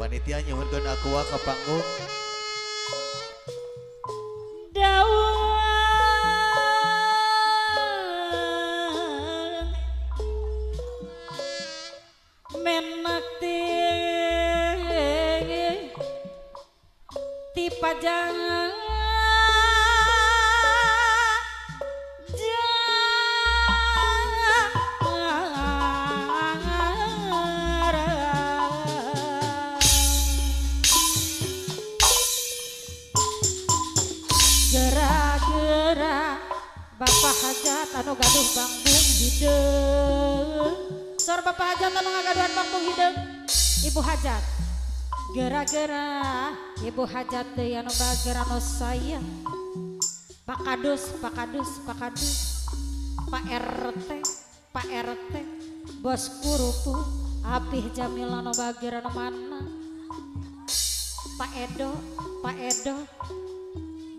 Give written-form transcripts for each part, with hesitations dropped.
Panitia nyuhunkeun aqua ka panggung. Daun menak ti pajang gerak-gerak Bapak Hajat anu gaduh bangbung hideung. Sor Bapak Hajat anu ngagaduhan bangbung hideung. Ibu Hajat gerak-gerak Ibu Hajat deui anu bager anu sayang. Pak Kadus, Pak Kadus, Pak Kadus, Pak RT, Pak RT, bos kurupu, Apih Jamil anu bager anu mana. Pak Edo, Pak Edo,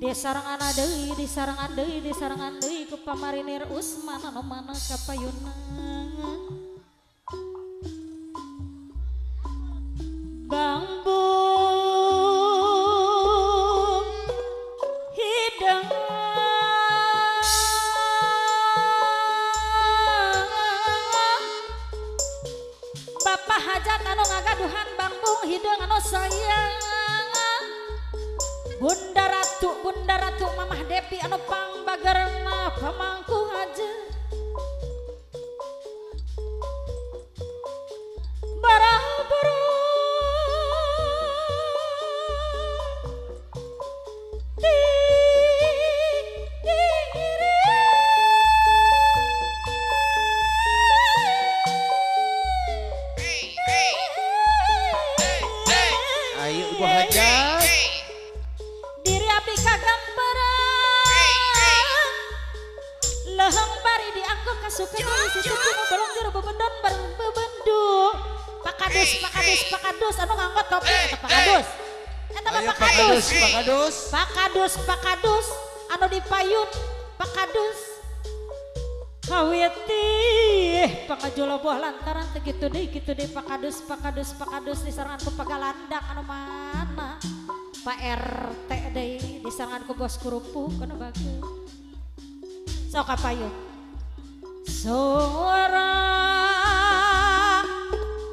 disarangan deui, disarangan deui, disarangan deui ku pamarinir Usman anu mana kapayuna. Bambu hideung Bapak Hajat anu ngagaduhan bambung hideung anu sayang. Bunda Ratu, Bunda Ratu Mamah Depi anu pangbagerna pamangku aja. Barang-barang Ayo Ibu Hajat. Diri abdi kagambaran leheng bari dianggo kasuka situ kuno balong jero bebendon bareng bebendu. Pak Kadus, Pak Kadus, Pak Kadus anu nganggo topi eta Pak Kadus. Eta mah Pak Kadus. Pak Kadus. Pak Kadus, Pak Kadus anu dipayun Pak Kadus. Kawiti pangajoloboh lantaran teu kitu deui kitu deui Pak Kadus, Pak Kadus, Pak Kadus disarangan ku pagalandang anu mana. Pak RT deui disarangan ku bos kerupuk anu bagus. Sok kapayun. Suara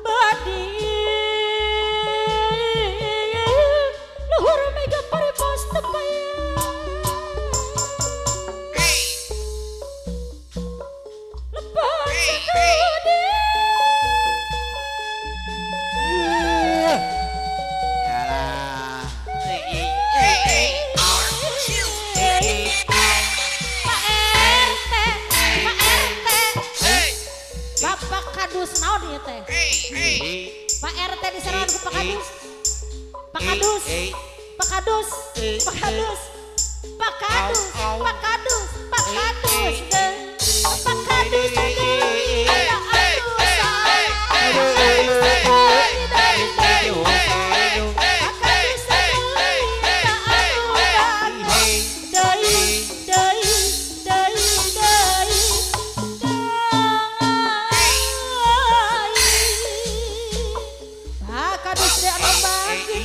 badi luhur mega paripos tepaya. Lepas sakudi. Alah. Pak RT, Pak RT, Bapak Kadus naon ieu teh? Pak RT diserangan ku Pak Kadus. Pak Kadus, Pak Kadus, Pak Kadus, Pak Kadus, Pak Kadus, Pak Kadus, Pak Kadus deui, Pak Kadus deui, deui, deui, deui, deui. Pak Kadus deui anu bagi.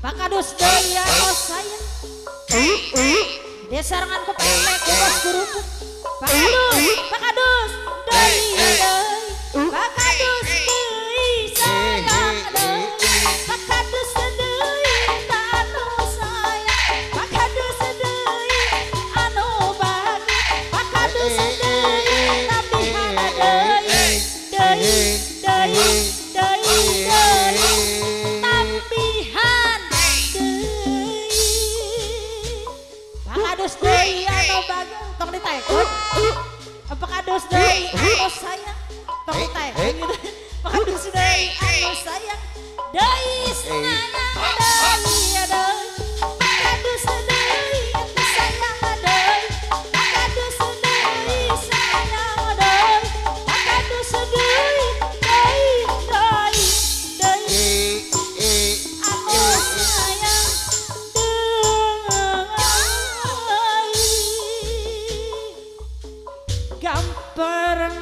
Pak Kadus deui anu sayang. Disarangan ku Pak RT ku bos kerupuk. Pak Kadus, Pak Kadus deui deui. Pak Kadus deui sayang deui. Pak Kadus deui anu sayang. Pak Kadus deui anu bagi. Pak Kadus deui tambihan deui. Deui deui deui deui tambihan deui. Pak Kadus deui anu bagi tong ditaekut. Pak Kadus deui anu sayang tong ditaekut gitu. Pak Kadus deui anu sayang deui sayang deui deui. Pak Kadus deui anu sayang deui. Pak Kadus deui sayang deui. Pak Kadus deui deui deui deui anu sayang deui. Gambaran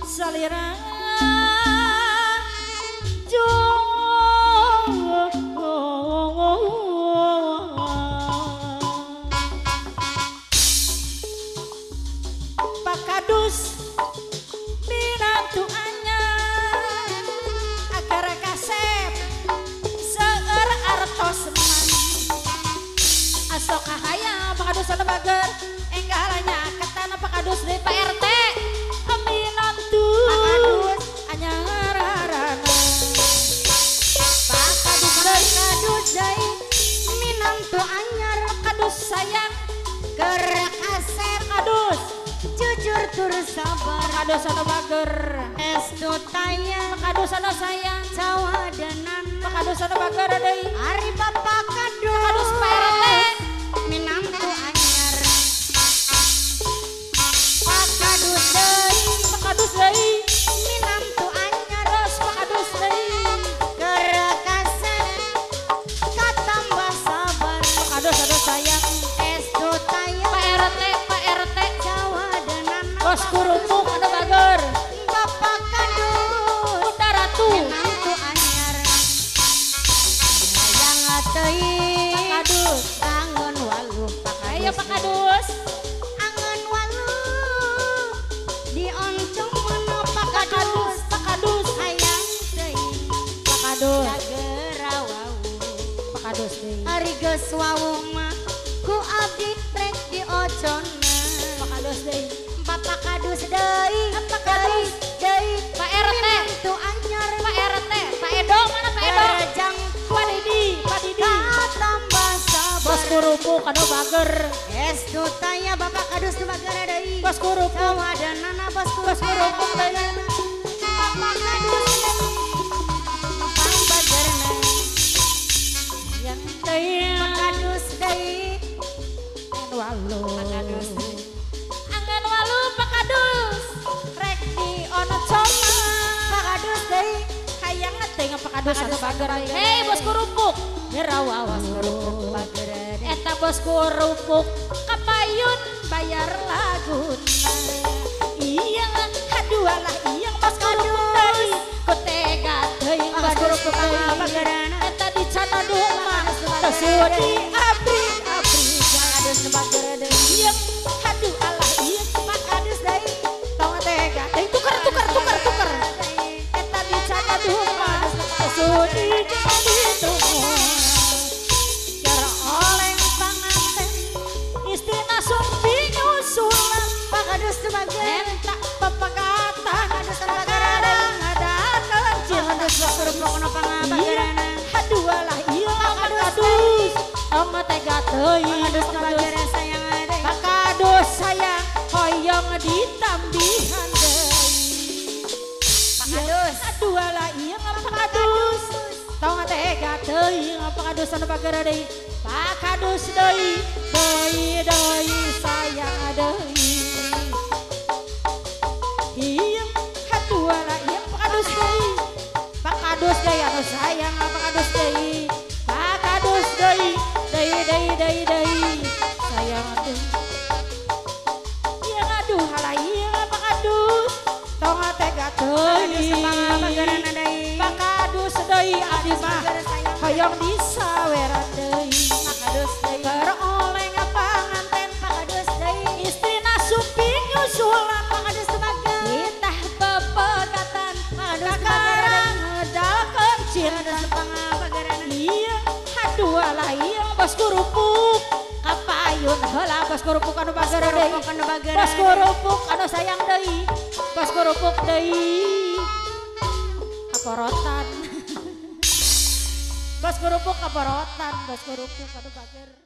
salira. Sok kahayang Pak Kadus anu bager enggalanya ketan Pak Kadus deui Pak RT minantu Pak Kadus anyararana Pak Kadus Kadus deui minantu anyar Pak Kadus sayang keur kasep Kadus jujur tur sabar Pak Kadus anu bager estu taya Pak Kadus anu sayang cawadenan Pak Kadus anu bager deui ari Bapak Kadus Pak Kadus Pak RT minantu anyar Pak Kadus deui Pak Kadus deui minantu anyar terus Pak Kadus deui keur kasep katambah sabar Pak Kadus anu sayang estu taya Pak RT Pak RT cawadenan bos kerupuk anu bager Bapak Kadus Bunda Ratu minantu anyar hayang teuing Pak Kadus angon waluh Pak Kadus ayo Pak Kadus angon waluh dioncong mana Pak Pak Kadus Kadus Pak Kadus hayang teuing Pak Kadus jagera wau Pak Kadus deui ari geus wawuh mah ku abdi rek dioconna Pak Kadus deui Bapak Kadus deui Pak Kadus deui Pak RT minantu anyar Pak RT Pak Edo mana Pak Edo Rejang Pak Didi Pak Didi katambah sabar bos kerupuk anu bager estu taya Bapak Kadus nu bager deui bos kerupuk cawadanana bos bos kerupuk deui Bapak Kadus deui pangbagerna yang teuing Pak Kadus deui angan walu Pak Kadus angan walu Pak Kadus rek di ono coma Pak Kadus deui hayang teuing Pak Kadus Pak anu Kadus bager anu bager. hei bos kerupuk gerawa bos kerupuk bager deui eta bos kerupuk kapayun bayar laguna iya aduh alah iya bos kerupuk deui ku tega teuing bos Pak Kadus kerupuk deui bagerana eta dicanadu mah teu sudi abrik-abrik Pak Kadus nu bager deui iya aduh alah iya Pak Kadus deui tong tega teuing tuker tuker tuker tuker eta dicanadu mah teu sudi jadi tunggu cara oleng panganten istrina sumping usulan Pak Kadus nu bager entak pepegatan Kadus nu bager sekarang ada Pak cinta Kadus bos kerupuk nu iya pangabagerana aduh alah iya Pak Pak Kadus Kadus tong tega teuing Pak Kadus nu Pak Kadus bager sayang deui Pak Kadus sayang hoyong ditambihan deui Pak Kadus aduh alah iya Pak Kadus tong tega teuing Pak Kadus anu bager deui Pak Kadus deui deui deui sayang deui iya aduh alah iya Pak Kadus deui Pak Kadus deui anu sayang Pak Kadus deui Pak Kadus deui deui deui deui deui sayang deui iya aduh alah iya Pak Kadus tong tega Pak Kadus teuing pangabagerana deui Pak Kadus deui abdi mah Bager sayang hoyong disaweran deui Pak Kadus deui keur oleng panganten Pak Kadus deui istrina sumping nyusulan Pak Kadus nu bager titah pepegatan Pak Kadus nu bager kakarang ngedalkeun Pak cinta Kadus nu pangabagerana iya aduh alah iya bos kerupuk kapayun heula bos kerupuk anu bager deui kerupuk anu bager bos kerupuk anu sayang deui bos kerupuk deui kaporotan bos kerupuk kaporotan bos kerupuk anu bager.